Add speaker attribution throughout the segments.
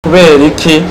Speaker 1: Kubera iki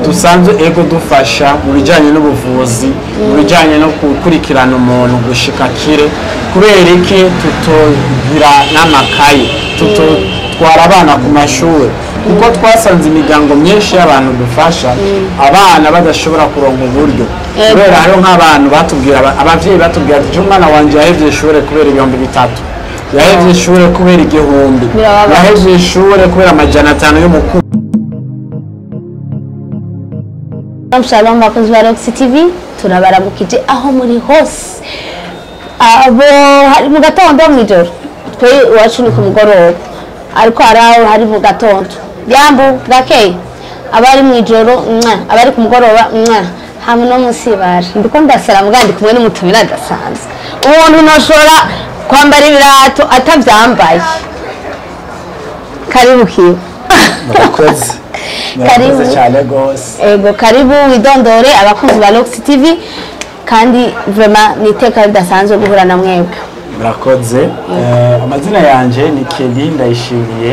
Speaker 1: dusanzwe ego dufasha mu bijyanye n'ubuvuzi, mu bijyanye no gukurikirana umuntu gushika kire, kubera iki tutogira n'amakaye, tutotwara abana ku mashuri? Kuko twasanze imiryango myinshi y'abantu dufasha abana badashobora kuronka uburyo, kubera hariho nk'abantu batubwira, abavyeyi batubwira ati: "Umwana wanje yahevye ishure kubera 3000, yahevye ishure kubera 1000,
Speaker 2: Birababaje.
Speaker 1: yahevye ishure kubera 500 y'umukuru."
Speaker 2: Shalom shalom, bakunzi ba Roxy TV, turabaramukije aho muri hose, abo hari mu gatondo, mw'ijoro, twe iwacu ni ku mugoroba, ariko hari aho hari mu gatondo, yambu bwakeye, abari mw'ijoro mwa, abari ku mugoroba mwa, hamwe no munsi baje. Ndiko ndasara mbwa ndi kumwe n'umutumira adasanzwe, umuntu ntoshobora kwambara ibirato atavyambaye. Karibu kiwe.
Speaker 1: Murakoze.
Speaker 2: Karibu.
Speaker 1: Murakoze cyane rwose.
Speaker 2: Ego, karibu widondore abakunzi ba Roxy TV, kandi vraiment ni iteka ridasanzwe guhura na mwebwe.
Speaker 1: Murakoze. Amazina yanjye ni Kelly Ndayishimiye,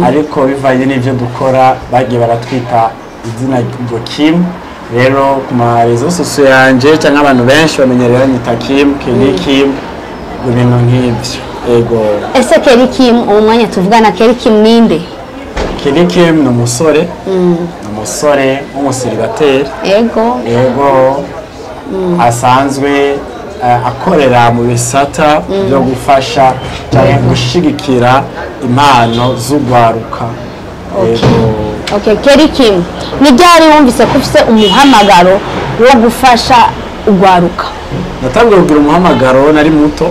Speaker 1: ariko bivanye n'ibyo dukora bagiye baratwita izina ngo Kim. Rero ku ma réseaux sociaux yanjye cyangwa abantu benshi bamenyereye banyita Kim, Kelly Kim, ibintu nk'ibyo, ego.
Speaker 2: Ese Kelly Kim, uwo mwanya tuvugana, Kelly Kim ninde?
Speaker 1: Kelly Kim ni umusore, ni umusore w'umusiribateri. Yego, asanzwe akorera mu bisata byo gufasha cyangwa gushigikira impano z'ugwaruka. Yego.
Speaker 2: Okay, Kelly Kim, ni ryari wumvise ko ufise umuhamagaro wo gufasha ugwaruka?
Speaker 1: Natangiye kugira umuhamagaro nari muto,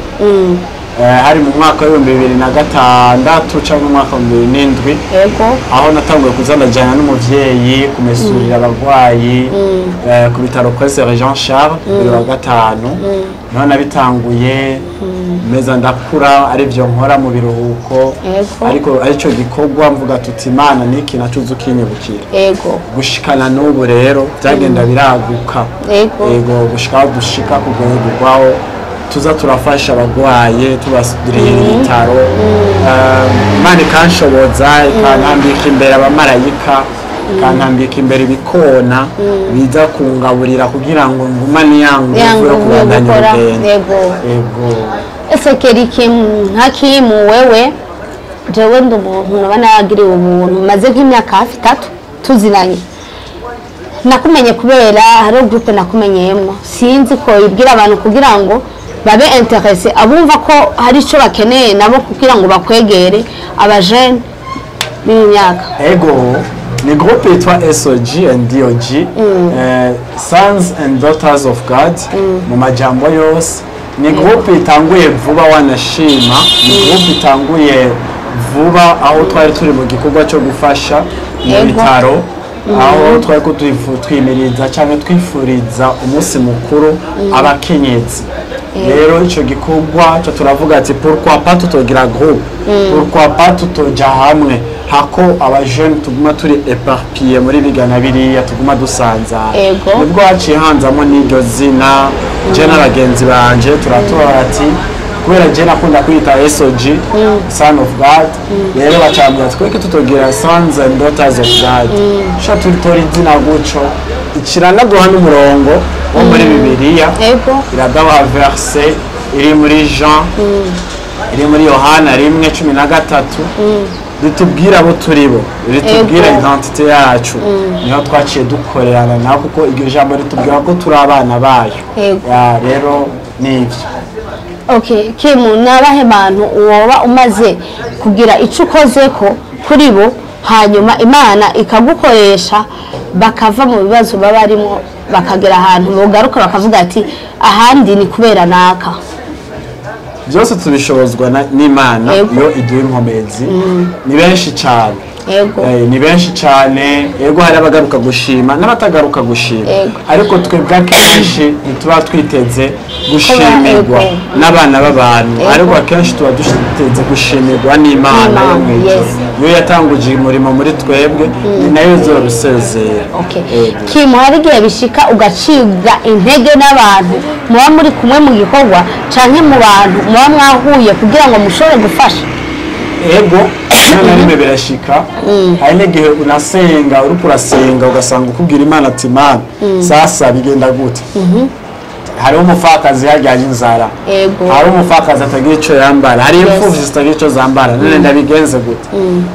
Speaker 1: hari mu mwaka wa 2006 cyangwa mu mwaka wa 2007, aho natanguye kuza ndajyana n'umuvyeyi kumesurira abarwayi ku bitaro Prince Jean Charles bibiri wa gatanu. Niho nabitanguye, meza ndakura arivyo nkora mu biruhuko, ariko aricyo gikorwa mvuga tuti: "Imana niki naco uza ukinyibukira." Gushikana n'ubu rero byagenda biraguka. Yego, gushika aho dushika ku rwego rwaho tuza turafasha abarwaye, tubasudiriye ibitaro. Imana ikanshoboza, ikantambika imbere abamarayika, ikantambika imbere ibikona biza kungaburira kugira ngo ngumane ya nguvu
Speaker 2: Ya
Speaker 1: yo
Speaker 2: nguvu yo
Speaker 1: kubandanya
Speaker 2: gukora.
Speaker 1: urugendo. Yego.
Speaker 2: Ese Kelly Kim, nka Kim, wewe, jewe ndi umuntu naba naragiriwe ubuntu, maze nk'imyaka hafi 3 tuzinanye. Nakumenye kubera hariho groupe nakumenyeyemo. Sinzi ko ibwira abantu kugira ngo babe intéressé, abumva ko hari icyo bakeneye nabo kugira ngo bakwegere, abajene b'iyi myaka.
Speaker 1: Ego, ni groupe yitwa SOG and DOG, Sons and Daughters of God mu majambo yose. Ni groupe itanguye vuba, wanashima ni groupe itanguye vuba, aho twari turi mu gikorwa cyo gufasha mu bitaro, aho twari ko twimiriza cyangwa twifuriza umunsi mukuru abakenyezi. Rero icyo gikorwa cyo turavuga ati: "Pourquoi pas tutogira groupe? Pourquoi pas tutoja hamwe, hako abajene tuguma turi éparpillé muri bigana biriya, tuguma dusanzara?" Nibwo haciye hanzamo n'iryo zina. Je n'abagenzi banje turatora ati kubera je nakunda kwita SOG, Son of God, rero bacambwira ati: "Tweke tutogira Sons and Daughters of God?" Sha turitora izina guco, ikiranaduha n'umurongo wo muri Bibiliya. Iradaha verset iri muri Jean, iri muri Yohana 1:13, ritubwira abo turi bo, ritubwira identité yacu. Niho twaciye dukorerana nawe, kuko iryo jambo ritubwira ko turi abana bayo. Ya, rero nibyo.
Speaker 2: Okay, Kim, ni abahe bantu woba umaze kugira icyo ukoze ko kuri bo, hanyuma Imana ikagukoresha bakava mu bibazo baba barimo, bakagera ahantu bogaruka bakavuga ati: "Ahandi ni kubera naka"?
Speaker 1: Byose tubishobozwa n'Imana iyo iduha inkomezi. Ni benshi cyane. Ni benshi cyane, yego. Hari abagaruka gushima n'abatagaruka gushima, ariko twebwe akenshi ntituba twiteze gushimirwa n'abana b'abantu, ariko akenshi tuba duteze gushimirwa n'Imana yo mu ijuru. Iyo yatanguje umurimo muri twebwe, ni nayo izorusezera. Yego.
Speaker 2: Kim, hari igihe bishika ugacibwa intege n'abantu muba muri kumwe mu gikorwa canke mu bantu muba mwahuye kugira ngo mushobore gufasha?
Speaker 1: Ego, rimwe na rimwe birashika. Hari n'igihe unasenga, uriko urasenga, ugasanga ukubwira Imana ati: "Mana, sasa bigenda gute?" Hariho umupfakazi yaryaje inzara, hari umupfakazi atagira icyo yambara, hari imfuvyi zitagira icyo zambara. None ndabigenze gute?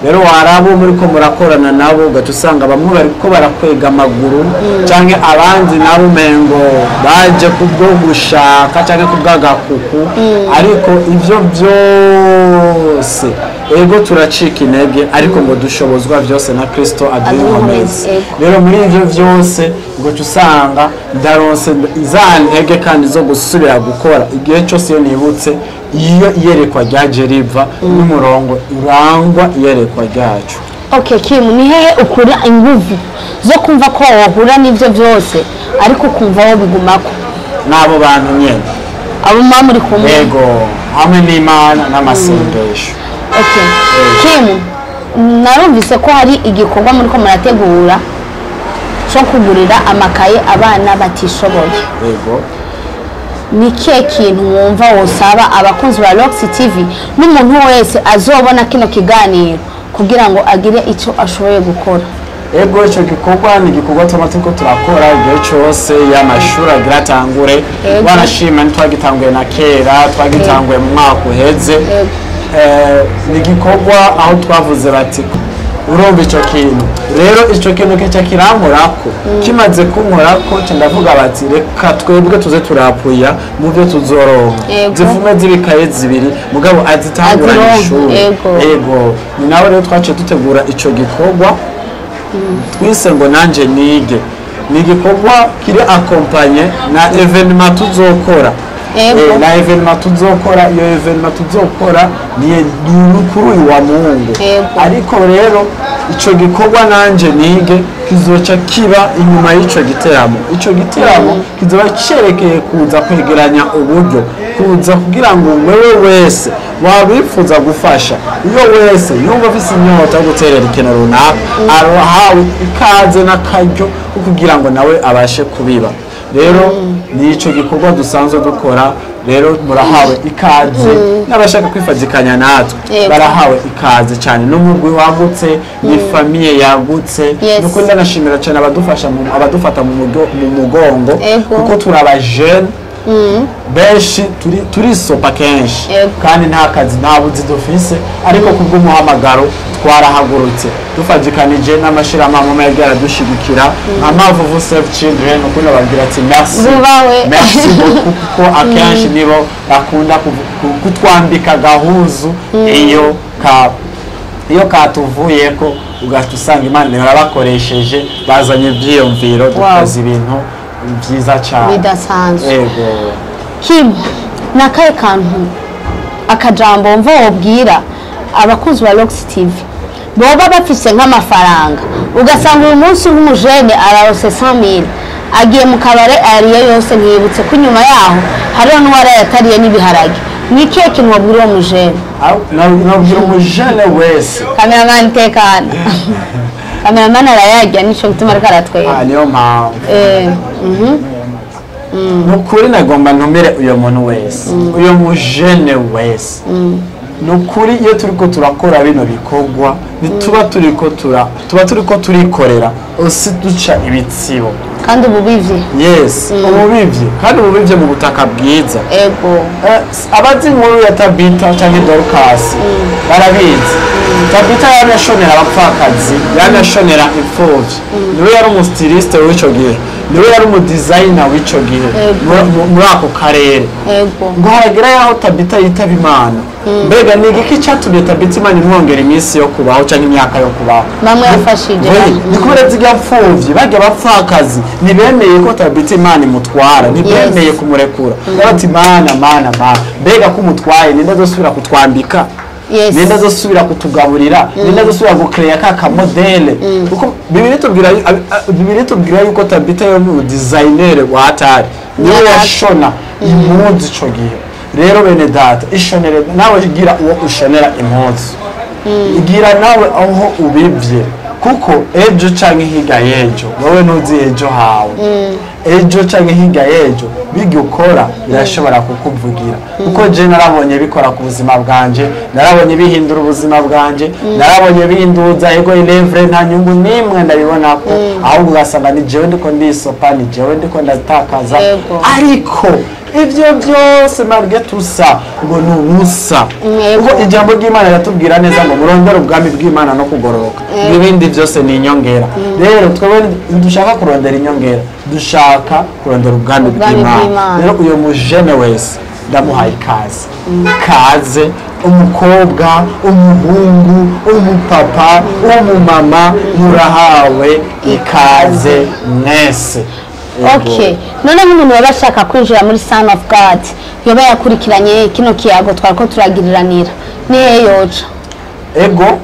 Speaker 1: Rero waraba muri ko murakorana nabo, ugaca usanga bamwe bariko barakwega amaguru, canke abandi nabo umengo baje kubwo gushaka canke kubw'agakuku. Ariko ivyo byose, ego, turacika intege, ariko ngo dushobozwa byose na Kristo aduha inkomezi. Rero muri ivyo byose ugaca usanga ndaronse za ntege kandi zo gusubira gukora igihe cyose iyo nibutse iyo iyerekwa ryaje riva n'umurongo urangwa iyerekwa ryacu.
Speaker 2: Okay, Kim, ni hehe ukura inguvu zo kumva ko wohura n'ivyo byose, ariko ukumva wo bigumako?
Speaker 1: N'abo bantu nyene.
Speaker 2: Abo muba muri kumwe?
Speaker 1: Ego, hamwe n'Imana n'amasengesho.
Speaker 2: Okay, Kim, narumvise ko hari igikorwa muri ko murategura cyo kugurira amakaye abana batishoboye.
Speaker 1: Ego.
Speaker 2: Ni kihe kintu wumva wosaba abakunzi ba Rox TV n'umuntu wese azobona kino kiganiro kugira ngo agire icyo ashoboye gukora?
Speaker 1: Ego, icyo gikorwa ni igikorwa tuba turiko turakora igihe cyose y'amashuri agira atangure. Wanashima ntitwagitanguye na kera, twagitanguye mu mwaka uheze. Ni igikorwa aho twavuze bati urumva icyo kintu, rero icyo kintu kica kirankorako. Kimaze kunkorako, nca ndavuga bati reka twebwe tuze turapuya mu byo tuzoronka, zivume z'ibikaye zibiri, mugabo azitanguranye
Speaker 2: Azironke,
Speaker 1: ishuri. Ego, ni nawe rero twaciye dutegura ico gikorwa twise ngo "Nanje nige". Ni igikorwa kiri accompagné na événement tuzokora. Na événement tuzokora, iyo événement tuzokora ni kuri uyu wa Mungu. Ariko rero ico gikorwa "Nanje nige" kizoca kiba inyuma y'ico giteramo. Ico giteramo kizoba cerekeye kuza kwegeranya uburyo, kuza kugira ngo wewe wese waba gufasha, iyo wese yumva afise inyota yo guterera ikintu runaka, arahawe ikaze n'akaryo ko kugira ngo nawe abashe kubiba. Rero ni ico gikorwa dusanzwe dukora. Rero murahawe ikaze n'abashaka kwifadikanya natwe, barahawe ikaze cyane. N'umugwi wagutse, ni famille yagutse. Nuko ndanashimira cyane abadufasha abadufata mu mugongo, kuko turi aba jeunes benshi, turisopa kenshi, kandi nta kazi, nta buzi dufise, ariko kubw'umuhamagaro twarahagurutse dufatikanije n'amashirahamwe yagiye aradushigikira nka Mavuvu Save Children. Ukunda babwira ati merci.
Speaker 2: Bubawe.
Speaker 1: Merci beaucoup, kuko akenshi nibo bakunda kutwambika gahuzu iyo katuvuyeko, ugahita usanga Imana irabakoresheje, bazanye ibyiyumviro, dukoze ibintu byiza cyane.
Speaker 2: Bidasanzwe.
Speaker 1: Ego.
Speaker 2: Kim, ni akahe kantu, akajambo wumva wobwira abakunzi ba Rox TV boba bafise nk'amafaranga, ugasanga uyu munsi nk'umujene ararose 100,000, agiye mu kabare ayariye yose, ntiyibutse ko inyuma yaho hariho n'uwaraye atariye n'ibiharage? Ni ikihe kintu wabwira uwo mujene?
Speaker 1: Nabwira umujene wese.
Speaker 2: Cameraman, tekana, cameraman arayarya, nico gituma ariko aratwera.
Speaker 1: Ah, niyo mpamvu. Ni ukuri nagomba ntumire uyo muntu wese, uyo mujene wese. Ni ukuri, iyo turiko turakora bino bikorwa, ntituba turiko tuba turiko turikorera usi duca ibitsibo.
Speaker 2: Kandi ubu bivye.
Speaker 1: Yes, ububivye, kandi ububivye mu butaka bwiza. Abazi inkuru ya Tabita cyangwa Dorcas barabizi. Tabita yari ashonera abapfakazi, yari ashonera imfuvyi. Niwe yari umu styliste w'ico gihe, niwe yari umu designer w'ico gihe muri ako karere. Ngo haragera yaho Tabita yitaba Imana. Mbega ni igiki cyatumye Tabita Imana imwongera iminsi yo kubaho cyangwa imyaka yo kubaho?
Speaker 2: Bamwe yafashije.
Speaker 1: Oui, ni kubera zirya mfuvyi, barya bapfakazi, ntibemeye ko Tabita Imana imutwara, ntibemeye kumurekura. Bati: "Mana, Mana, Mana, mbega ko umutwaye, ninde azosubira kutwambika? Ninde azosubira kutugaburira? Ninde azosubira gukereya ka ka modèle?" Kuko Bibiliya itubwira yuko Tabita yo mu designer wa hatari, niwe yashona impuzu ico gihe. Rero bene data, ishonere nawe, gira uwo ushonera impuzu, gira nawe aho ubivye, kuko ejo canke hirya y'ejo, wowe ntuzi ejo hawe. Ejo canke hirya y'ejo bijya ukora birashobora kukuvugira, kuko je narabonye bikora ku buzima bwanje, narabonye bihindura ubuzima bwanje, narabonye bihinduza. Ego, ilevre nta nyungu n'imwe ndabibonako, ahubwo ugasanga ni jewe ndiko ndisopa, ni jewe ndiko ndatakaza. Ariko ivyo byose, malgré tout ça, ngo ni ubusa, kuko ijambo ry'Imana riratubwira neza ngo murondere ubwami bw'Imana no kugororoka, ibindi byose ni inyongera. Rero twebwe ntidushaka kurondera inyongera, dushaka kurondera ubwami
Speaker 2: Ubwami
Speaker 1: bw'Imana.
Speaker 2: bw'Imana.
Speaker 1: Rero uyo mujene wese ndamuhaye ikaze, kaze, umukobwa, umuhungu, umupapa, umumama, murahawe ikaze mwese. Yego.
Speaker 2: Okay, none nk'umuntu yaba ashaka kwinjira muri Son of God, yoba yakurikiranye kino kiyago twariko turagiriranira, nihe yoca?
Speaker 1: Ego,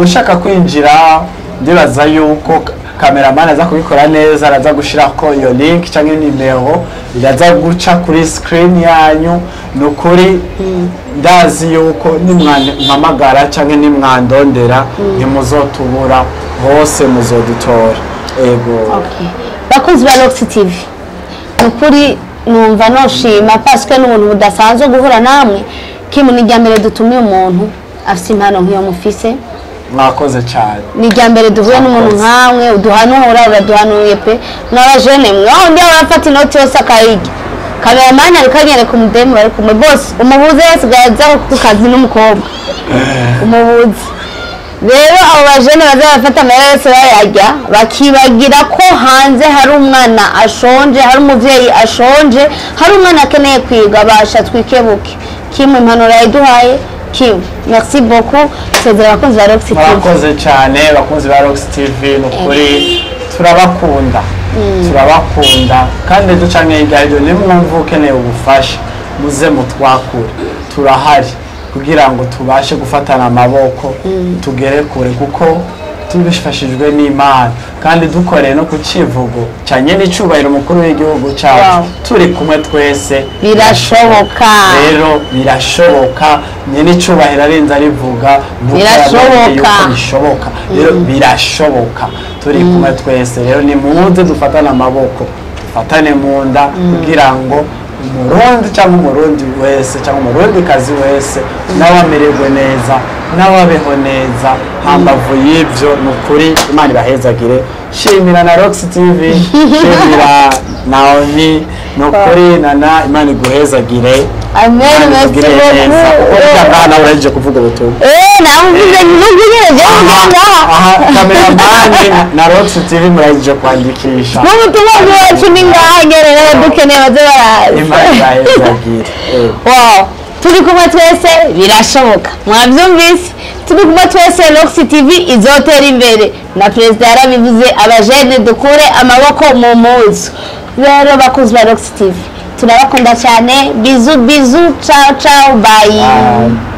Speaker 1: ushaka kwinjira, ndibaza yuko cameraman aza kubikora neza, araza gushirako iyo link cyangwa nimero iraza guca kuri screen yanyu. Ni ukuri ndazi yuko nimwampamagara cyangwa nimwandondera ntimuzotubura, hose muzodutora. Ego.
Speaker 2: Okay. Bakunzi ba Rox TV, ni ukuri numva noshima parce que n'ubuntu budasanzwe guhura namwe. Kimwe ni irya mbere dutumiye umuntu afite impano nk'iyo mufise.
Speaker 1: Mwakoze cyane.
Speaker 2: Ni irya mbere duhuye n'umuntu nkamwe uduhanura, uraduhanuye pe. Mw'abajene mwe, aho undi arafata inoti yose akayirya. Cameraman ariko anyereka umudemu bari kumwe bose, umubuze yasigaye aza ku kazi n'umukobwa umubuze. Rero abo bajene baza bafata amahera yose bayarya, bakibagira ko hanze hari umwana ashonje, hari umuvyeyi ashonje, hari umwana akeneye kwiga. Basha twikebuke. Kimwe, impanuro yayiduhaye kimwe. Merci beaucoup. Sezera abakunzi ba Rox TV.
Speaker 1: Murakoze cyane, bakunzi ba Rox TV. Ni ukuri turabakunda, turabakunda. Kandi ejo canke hirya y'ejo nimwumva ukeneye ubufasha, muze mutwakure, turahari kugira ngo tubashe gufatana amaboko tugere kure, kuko tubifashijwe n'Imana kandi dukoreye no ku civugo canye n'icubahiro umukuru w'igihugu cacu, turi kumwe twese
Speaker 2: Birashoboka.
Speaker 1: Rero birashoboka, nyene icubahiro arinze arivuga nuko
Speaker 2: Birashoboka.
Speaker 1: yabonye yuko bishoboka. Rero birashoboka turi kumwe twese. Rero nimuze dufatane amaboko, dufatane mu nda, kugira ngo Umurundi cyangwa Umurundi wese cyangwa Umurundi kazi wese nawe amererwe neza, nawe abeho neza. Hambavu y'ibyo, ni ukuri Imana ibahezagire. Shimira na Rox TV, shimira Naomi. Ni ukuri nana, Imana iguhezagire.
Speaker 2: Amen.
Speaker 1: Imana
Speaker 2: Merci
Speaker 1: ikugirire neza, kuko
Speaker 2: beaucoup.
Speaker 1: burya ngaha nawe urahejeje kuvuga ubutumwa.
Speaker 2: Nawe uvuze nubwo nyine jewe ngaha.
Speaker 1: Aha cameraman na Rox TV murahejeje kwandikisha.
Speaker 2: N'ubutumwa bwacu ni ngaha nyene, rero dukeneye baze baraza.
Speaker 1: Imana ibahezagire.
Speaker 2: Wow, turi kumwe twese birashoboka. Mwabyumvise, turi kumwe twese Rox TV izotera imbere, na perezida yarabivuze. Abajene dukure amaboko mu muzu. Rero bakunzi ba Rox TV, turabakunda cyane. Bisous, bisous, ciao ciao, bye.
Speaker 1: Bye.